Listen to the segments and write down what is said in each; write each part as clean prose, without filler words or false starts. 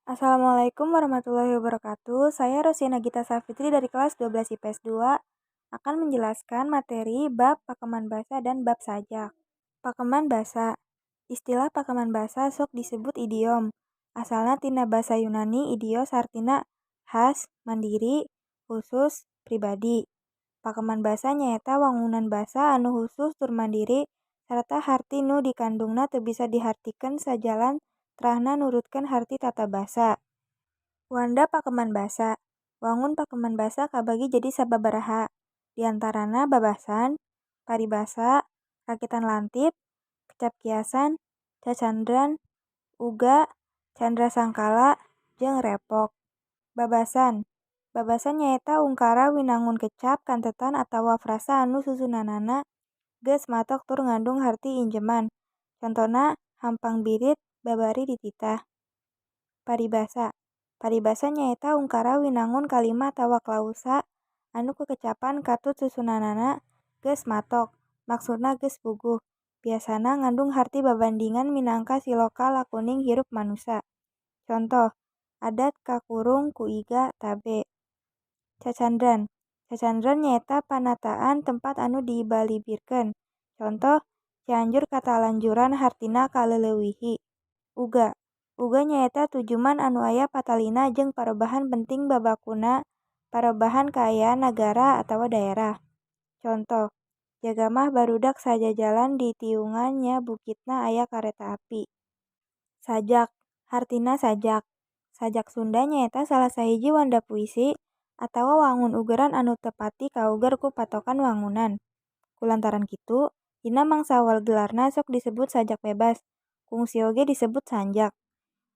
Assalamualaikum warahmatullahi wabarakatuh. Saya Rosina Gita Safitri dari kelas 12 IPS 2 akan menjelaskan materi bab pakeman basa dan bab sajak. Pakeman basa. Istilah pakeman basa sok disebut idiom. Asalna tina basa Yunani idios, hartina khas, mandiri, khusus, pribadi. Pakeman basa nyaeta wangunan basa anu khusus tur mandiri sarta harti nu dikandungna teu bisa dihartikeun sajalan trahna nurutkeun harti tata basa. Wanda pakeman basa. Wangun pakeman basa kabagi jadi sababaraha, di antarana babasan, paribasa, rakitan lantip, kecap kiasan, cacandran, uga, candrasangkala, jeung repok. Babasan. Babasan nyaeta ungkara winangun kecap, kantetan atawa frasa anu susunanana geus matok tur ngandung harti injeman. Contona hampang birit babari dititah. Paribasa. Paribasa nyaeta ungkara winangun kalima atawa klausa anu kekecapan katut susunanana geus matok, maksudna geus puguh. Biasana ngandung harti babandingan minangka siloka lakuning hirup manusa. Conto, adat kakurung ku iga tabe. Cacandran. Cacandran nyaeta panataan tempat anu dibalibirkeun. Conto, Cianjur katalanjuran, hartina kaleleuwihi. Uga. Uga nyaeta tujuman anu aya patalina jeung parobahan penting babakuna parobahan kaayaan nagara atawa daerah. Conto, jaga mah barudak sajajalan ditiungan nya bukitna aya kareta api. Sajak. Hartina sajak. Sajak Sunda nyaeta salah sahiji wanda puisi atawa wangun ugeran anu teu pati kauger ku patokan wangunan. Kulantaran kitu, dina mangsa awal gelarna sok disebut sajak bebas, kungsi oge disebut sanjak.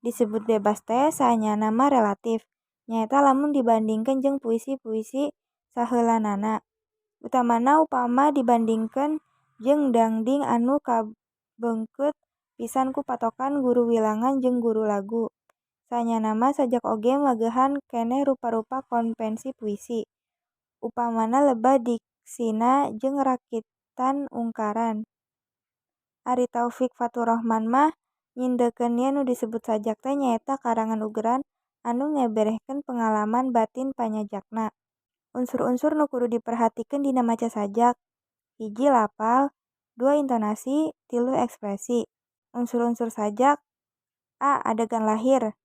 Disebut bebas teh saenyana mah relatif, nyaeta lamun dibandingkeun jeung puisi-puisi saheulanana. Utamana upama dibandingkeun jeung dangding anu kabeungkeut pisan ku patokan guru wilangan jeung guru lagu. Saenyana mah sajak oge megeuhan keneh rupa-rupa konvensi puisi, upamana lebah diksina jeung rakitan ungkaran. Ari Taufik Faturachman mah nyindekeun yen nu disebut sajak teh nyaeta karangan ugeran anu ngeberehkeun pangalaman batin panyajakna. Unsur-unsur nu kudu diperhatikeun dina maca sajak: 1. Lapal, 2. Intonasi, 3. Ekspresi. Unsur-unsur sajak: A. Adegan lahir,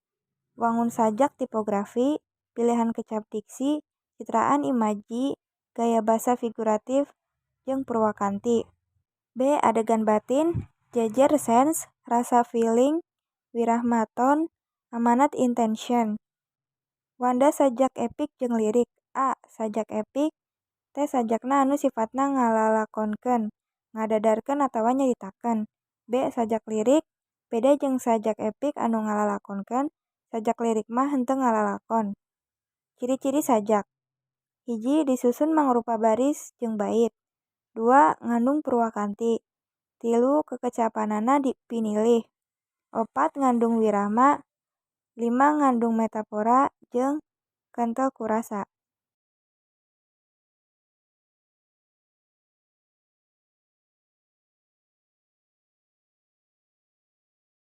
wangun sajak, tipografi, pilihan kecap diksi, citraan imaji, gaya basa figuratif, jeung purwakanti. B. Adegan batin, jejer sense, rasa feeling, wirahma tone, amanat intention. Wanda sajak epik jeung lirik: A. Sajak epik teh sajakna anu sifatna ngalalakonkeun, ngadadarkeun atawa nyaritakeun. B. Sajak lirik beda jeung sajak epik anu ngalalakonkeun, sajak lirik mah henteu ngalalakon. Ciri-ciri sajak: 1. Disusun mangrupa baris jeung bait. 2. Ngandung purwakanti. 3. Kekecapanana pinilih. 4. Ngandung wirahma. 5. Ngandung metafora jeung kentel ku rasa.